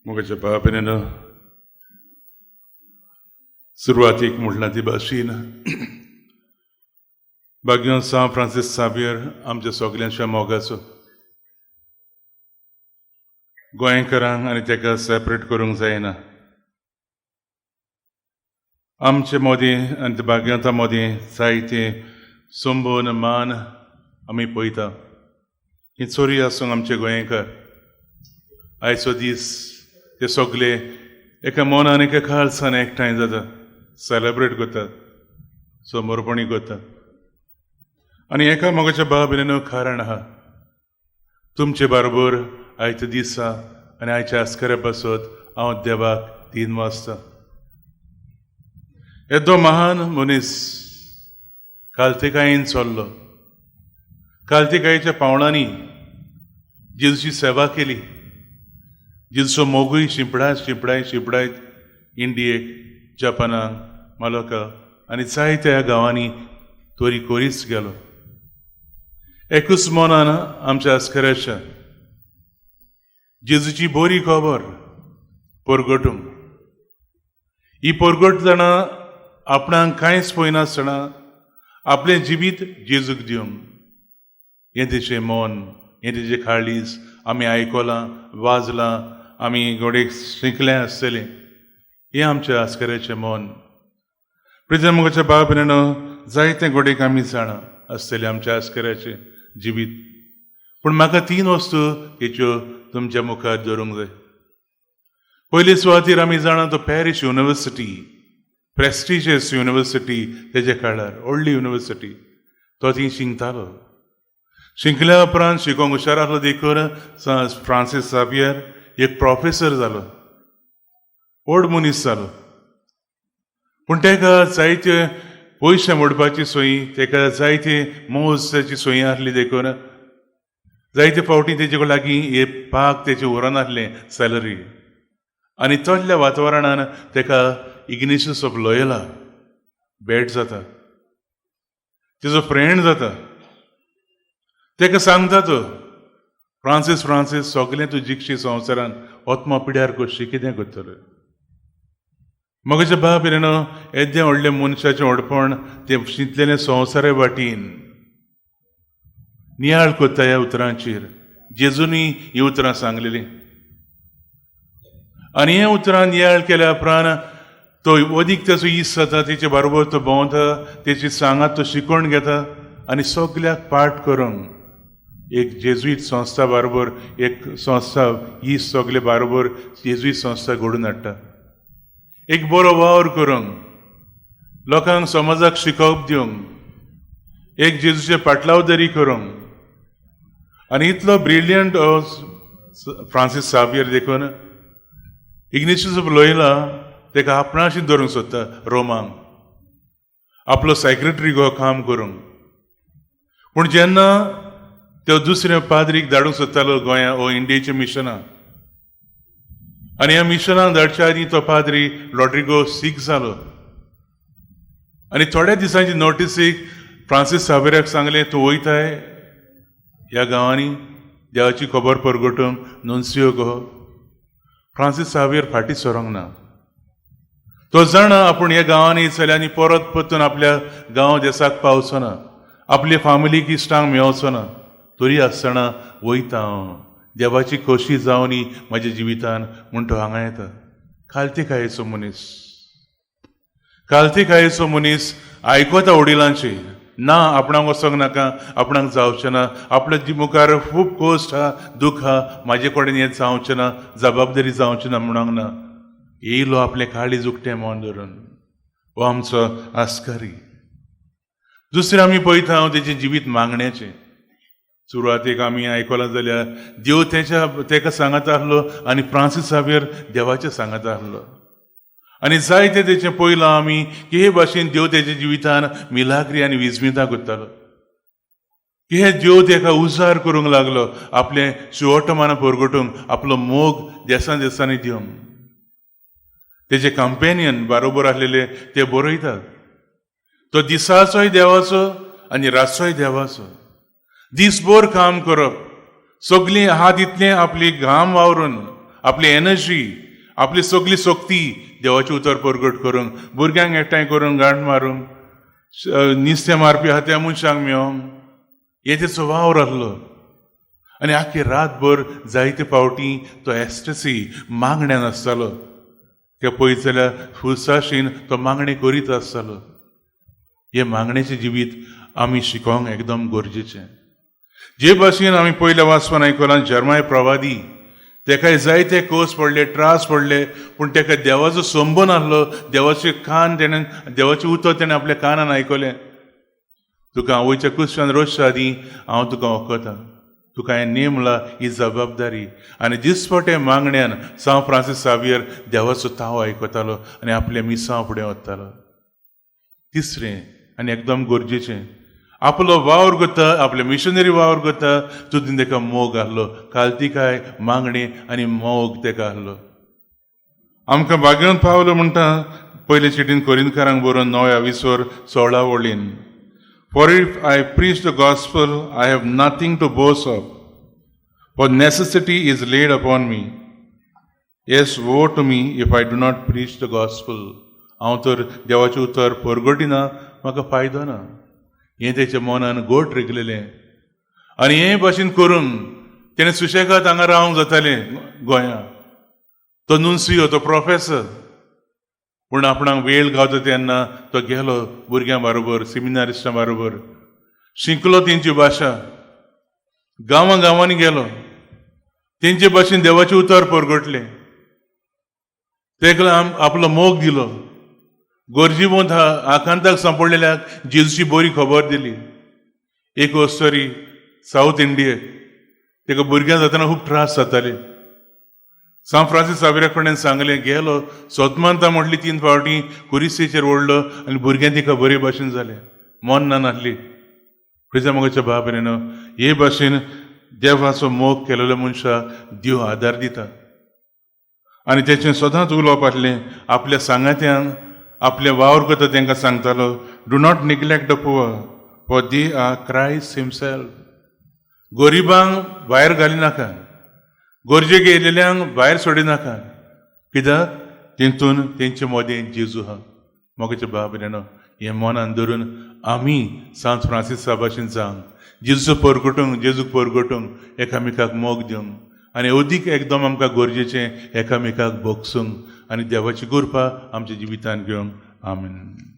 मोगाच्या बाबेन सुरवातीक म्हटलां ती भाशेन भाग्यवंत सांत फ्रांसीस सावियर आमच्या सगल्यांच्या मोगाचो. गोंयकारांक आनी ताका सेपरेट करूंक जायना. आमचे मदीं आनी भाग्यवंता मदीं जायते संबंद मान आमी पळयता. ही चोरी आसूंक आमचे गोंयकार आयचो दीस ते सगले एका मनान एका काळसान एकठांय जाता, सेलेब्रेट करतात, समर्पणी करतात. आनी एका मोगाच्या बाबीन कारण आहा तुमचे बारोबर आयच्या दिसा आनी आयच्या आस्कऱ्या पासत हांव देवाक 3 वाजता. येदो महान मनीस कालतिकायेन चल्लो, कालतिकायेच्या पावणांनी जेजूची सेवा केली, जेजूचो मोगूय शिंपडायत शिंपडायत शिंपडायत इंडियेक, जपानाक, मालोका आनी जायत्या गांवांनी तोरी कोरीच गेलो. एकूच मनान आमच्या आस्कऱ्याच्या जेजूची बरी खबर परगटूंक. ही परगट जाणा आपणाक कांयच पळयनासतना आपलें जिवीत जेजूक दिवंक, हें तेचें मन, हें तेजें काळीज आमी आयकलां, वाजलां, आमी घोडेक शिकलें आसतलें. हें आमच्या आस्कऱ्याचें मन. प्रिजन मोगाच्या बाब जायते घोडेक आमी जाणा आसतलें आमच्या आस्कऱ्याचें जिवीत. पूण म्हाका 3 वस्तू हेच्यो तुमच्या मुखार दवरूंक जाय. पयले सुवातीर आमी जाणा तो पॅरीस युनिवर्सिटी, प्रेस्टिजियस युनिवर्सिटी, तेज्या काळार व्हडली युनिवर्सिटी, तो थंय शिंकतालो. शिंकल्या उपरांत शिकोंक हुशार आसलो देखून फ्रांसीस सावियर एक प्रोफेसर जालो, व्हड मनीस जालो. पूण ताका जायते पयशे मोडपाची सोयी, ताका जायते मोजाची सोयी आसली देखून जायते फावटी तेजे लागीं हे पाक तेजे उरनासलें सॅलरी. आनी तसल्या वातावरणान ताका इग्नेशियस ऑफ लोयला भेट जाता, तेजो फ्रेंड जाता. ताका सांगता तो, फ्रांसीस फ्रांसीस सगलें तूं जिखशी संवसारान, ओत्मा पिड्यार करशी, कितें करतलो? म्हज्या बाब न्हू येदें व्हडलें मनशाचें व्हडपण तें चिंतलेलें संवसारा वाटेन नियाळ करता ह्या उतरांचेर. जेजूनी हीं उतरां सांगलेलीं आनी हे उतरां नियाळ केल्या उपरांत तो अदीक तेचो इस जाता, तेचे बरोबर तो भोंवता, तेची सांगात तो शिकोवन घेता आनी सगल्याक पाठ करूंक एक जेजुईत संस्था बरोबर एक संस्था ही सगले बरोबर जेजुईत संस्था घडून हाडटा. एक बरो वावर करूंक, लोकांक समाजाक शिकोवप दिवंक, एक जेजूचे पाटलावदारी करूंक. आनी इतलो ब्रिलियंट फ्रांसीस सावियर देखून इग्नेशियस ऑफ लोयला ताका आपणाशी धरूंक सोदता रोमांक, आपलो सेक्रेटरी गो काम करूंक. पूण जेन्ना त्यो दुसऱ्या पाद्रीक धाडूंक सोदतालो गोंया ओ इंडियेच्या मिशनाक, आनी ह्या मिशनाक धाडच्या आदीं तो पाद्री लॉड्रिगो सीक जालो आनी थोड्या दिसांची नोटीसीक फ्रांसीस सावेराक सांगलें, तूं वयताय ह्या गांवांनी देवाची खबर परगटूंक नुन्सियो गो. फ्रांसीस सावेर फाटीं सरोंक ना. तो जाणा आपूण ह्या गांवांनी चले आनी परत परतून आपल्या गांव देसाक पावचो ना, आपले फामिलीक इश्टांक मेवचो ना, तरी आसतना वयता हांव, देवाची खोशी जावनी म्हज्या जिवितान म्हूण तो हांगा येता. कालतिकायेचो मनीस, कालतिकायेचो मनीस आयकता वडिलांची ना, आपणाक वचोंक नाका, आपणाक जावचें ना, आपल्या मुखार खूब कश्ट आहा, दुख आहा, म्हाजे कडेन हें जावचें ना, जबाबदारी जावची ना म्हणोंक ना. येयलो आपलें काळीज उकतें मन धरून. हो आमचो आस्कारी. दुसरें आमी पळयता हांव तेजें जिवीत मागण्याचें. सुरवातेक आमी आयकलां जाल्यार देव तेच्या तेका सांगत आसलो आनी फ्रांसीस सावियर देवाचें सांगत आसलो. आनी जायते तेचें पळयलां आमी की हे भाशेन देव तेच्या जिवितान मिलाग्री आनी विस्मितां करतालो, की हे देव तेका उजार करूंक लागलो आपलें शिवटमानां परगटूंक, आपलो मोग देसान देसांनी दिवंक. तेजे कंपेनियन बारोबर आसलेले ते बरयतात, तो दिसाचोय देवाचो आनी रातचोय देवाचो. दिसभर काम करप, सगळीं हात इतलें आपली घाम वावरून आपली एनर्जी, आपली सगली शक्ती देवाचें उतर परगट करूंक, भुरग्यांक एकठांय करूंक, गांठ मारूंक, निस्तें मारपी आहा त्या मनशांक मेळोंक, हे तेचो वावर आहलो. आनी आख्खी रातभर जायते फावटी तो एस्टसी मागण्यान आसतालो. ते पळयत जाल्यार फुलसाशीन तो मागणें करीत आसतालो. हें मागण्याचें जिवीत आमी शिकोंक एकदम गरजेचें. जे भाशेन आमी पयल्या वाचपान आयकलां, जर्माय प्रवादी, तेकाय जायते कोस पडले, त्रास पडले, पूण तेका देवाचो संबंद आहलो. देवाचे कान तेणें, देवाचें उतर तेणें आपल्या कानान आयकलें. तुका आवयच्या कुशान रोसच्या आदीं हांव तुका वखतां, तुका हांवें नेमला ही जबाबदारी. आनी दिसपटे मागण्यान सांव फ्रांसीस सावियर देवाचो ताव आयकतालो आनी आपलें मिसांव फुडें वतालो. तिसरें आनी एकदम गरजेचें, आपलो वावर करता, आपले मिशनरी वावर करता तितून तेका मोग आहलो. कालतिकाय, मागणें आनी मोग तेका आहलो. आमकां भाग्यवंत पावलो म्हणटा पयले चिटीन कोरिंदकारांक बरोवन णव्या विसवर 16 वळीन, "For if I preach the gospel, I have nothing to boast of, for necessity is laid upon me. Yes, woe to me if I do not preach the gospel." हांव तर देवाचें उतर परगटिना, म्हाका फायदो ना. हें तेच्या मनान गोट रिगलेलें. आनी हे भाशेन करून तेणें सुशेगाद हांगा रावंक जातालें गोंया. तो नुन्सियो, तो प्रोफेसर, पूण आपणाक वेळ गावता तेन्ना तो गेलो भुरग्यां बरोबर, सिमिनारिस्टां बरोबर, शिकलो तेंची भाशा, गांवां गांवांनी गेलो, तेंचे भाशेन देवाचें उतर परगटलें, तेका आपलो मोग दिलो, गरजेवंत आकांताक सांपडलेल्याक जेजूची बरी खबर दिली. एक अस्तरी सावथ इंडियेक, तेका भुरग्यां जातना खूब त्रास जाताले. सांत फ्रांसीस सावेरा कडेन सांगलें, गेलो, सोतमानता म्हटली तीन फावटी, कुरिसेचेर ओडलो आनी भुरग्यां तिका बरे भाशेन जालें, मन ना नासली. प्रिजा मोगाच्या बाब न्हू, हे भाशेन देवाचो मोग केलेलो मनशाक देव आदार दिता. आनी तेचें सदांच उलोवप आसलें, आपल्या सांगात्यांक, आपले वावर करता तांकां सांगतालो, "Do not neglect the poor, for they are Christ himself." गरिबांक भायर घालिनाका, गरजेक येयलेल्यांक भायर सोडिनाका, कित्याक तेतून तेंचे मदें जेजू आहा. मोगाचे बाब न्हू, हें मनान धरून आमी सांत फ्रांसीसा भाशेन जावंक, जेजूचो परगटूंक, जेजूक परगटूंक, एकामेकाक मोग दिवंक आनी अदीक एकदम आमकां गरजेचें एकामेकाक भोगसूंक आनी देवाची कृपा आमच्या जिवितान घेवंक. आमीन.